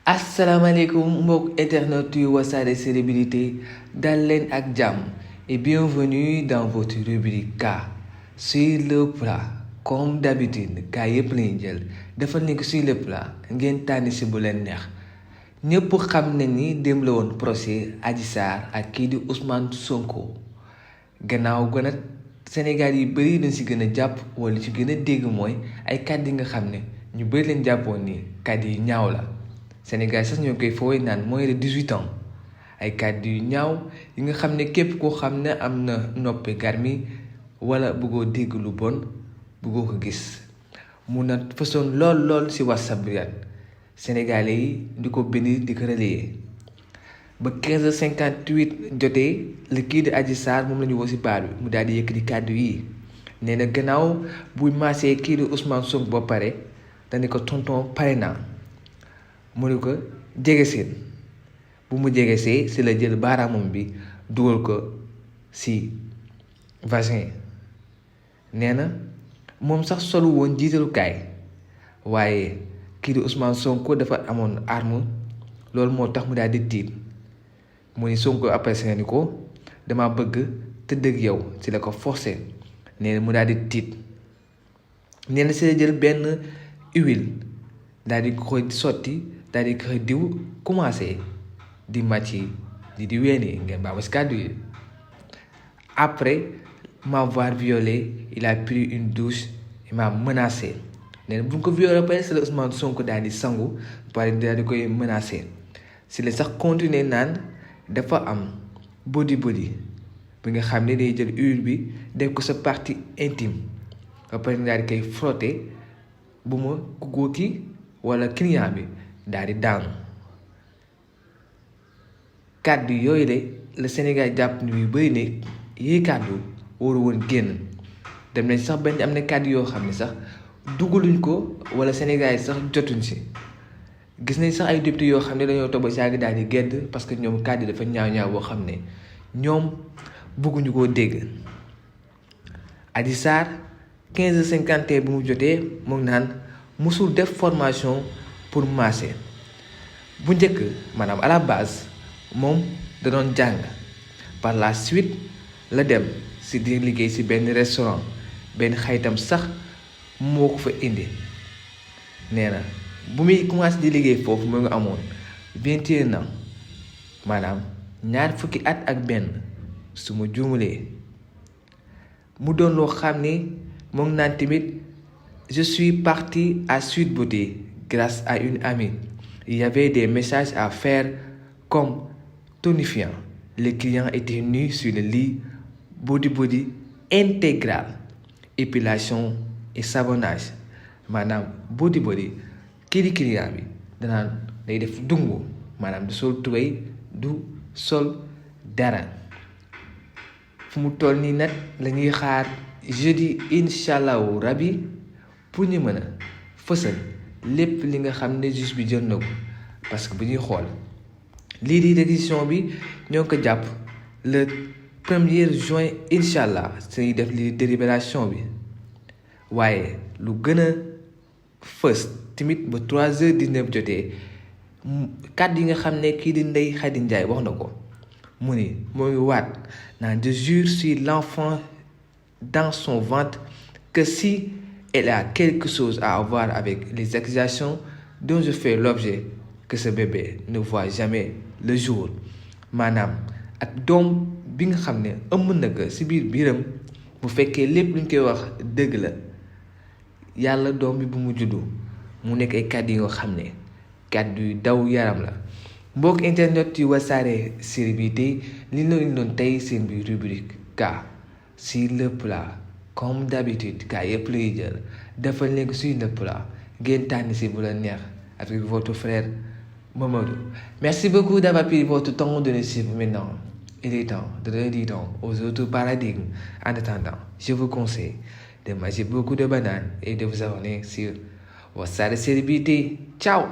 asalaamaaleykum mbokk internet yu Wassare Célébrité dal leen ak jàmm et bienvenue dans votre rubrique K sur le plat. Comme d'habitude kaa yëpp lañu jël defal ni ko sur le plat ngeen tànn si bu leen neex. ñëpp xam nañ ni démb la woon procès Adji Sarr ak kii di Ousmane Sonko gannaaw gën a Sénégal yi bëri dañ si gën a jàpp wala ci gën a dégg mooy ay kàddu yi nga xam ne ñu bëri leen jàppoon ni kàddu yi ñaaw la. Sénégal sax ñoo koy fooy naan moins de 18 ans ay kàddu yu ñaaw yi nga xam ne képp koo xam ne am na noppi garmi wala bëggoo dégg lu bon bëggoo ko gis mun na façon lool ci WhatsApp bi Sénégalais yi di ko bind di ko relayer ba 15h58 jotee la kii di Adji Sarr moom la ñu woo ci baar bi mu daal di yëkkati kàddu yi nee na gannaaw buy maasee kii di Ousmane Sonko ba pare dañu ko tonton pare naa mu ne ko jege seen bu mu jegesee si la jël baaraamam bi dugal ko si vagin nee na moom sax solu woon jiitalukaay waaye kii di Ousmane Sonko dafa amoon arme loolu moo tax mu daal di tiit mu ni Sonko après ni ko dama bëgg tëdd ak yow si la ko forcé nee na mu daal di tiit nee na si la jël benn huile daal di koy sotti daal di koy diw commencé di màcc di weeni ngeen baa ma si kàddu yi après m'avoir violé il a pris une douche et m'a menacé nee na bu ñu ko violé pare si la Ousmane Sonko daal di sangu pare daal di koy menacé si la sax continuer naan dafa am body bi nga xam ne day jël huile bi def ko sa partie intime ba pare daal di koy frotter bu ma ku góor ki wala client bi daal di daanu kàddu yooyu de la Sénégal jàpp ni yu bëri ne yii kàddu waru woon génn dem nañ sax benn am na kàddu yoo xam ne sax dugaluñ ko wala Sénégal yi sax jotuñ si gis nañ sax ay député yoo xam ne dañoo toog ba saa daal di gedd parce que ñoom kàddu dafa ñaaw boo xam ne ñoom bëgguñu koo dégg. Adji Sarr 15h51 bi mu jotee mu ngi naan musul def formation pour masser bu njëkk maanaam à la base moom da doon jàng par la suite la dem si di liggéey si benn restaurant benn xaytam sax moo ko fa indi nee na bu muy commencé di liggéey foofu mu ngi amoon 21 ans maanaam ñaar fukki at ak benn su ma juumulee mu doon loo xam ni mu ngi naan tamit je suis parti à Sweet Beauté grâce à une amie. Il y avait des messages à faire comme tonifiant. Les clients étaient nus sur le lit, body intégral, épilation et savonnage. maanaam body kii di client bi danaan day def dungu maanaam du sol tubéy du sol dara fu mu toll nii nag la ñuy xaar jeudi incha allahu rabi pour ñu mën a fësal lépp li nga xam ne juge bi jël na ko parce que bu ñuy xool lii di décision bi ñoo ko jàpp le 1er juin incha allah suñuy def lii délibération bi waaye lu gën a fës tamit ba 3h19 jotee kàddu yi nga xam ne kii di Ndeye Khady Ndiaye wax na ko mu ni moo ngi waat naan je jure sur l'enfant dans son ventre que si elle a quelque chose à voir avec les accusations dont je fais l'objet que ce bébé ne voit jamais le jour maanaam ak doom bi nga xam ne ëmb na ko ci biiram bu fekkee lépp luñ koy wax dëgg la yàlla doom bi bu mu juddu mu nekk ay kàddu yoo xam ne kàddu yu daw yaram la mbokk internet yu Wassare Célébrité li la doon tey seen biir rubrique K sur le plat. Comme d'habitude kaa yëpp lay jël defal leen sur le plat ngeen tànn si bu la neex avec votre frère Mamadou. Merci beaucoup d'avoir pris votre temps de nous suivre maintenant. Il est temps de donner temps aux autres paradigmes. En attendant, je vous conseille de manger beaucoup de bananes et de vous abonner sur Wassare Célébrité. Ciao.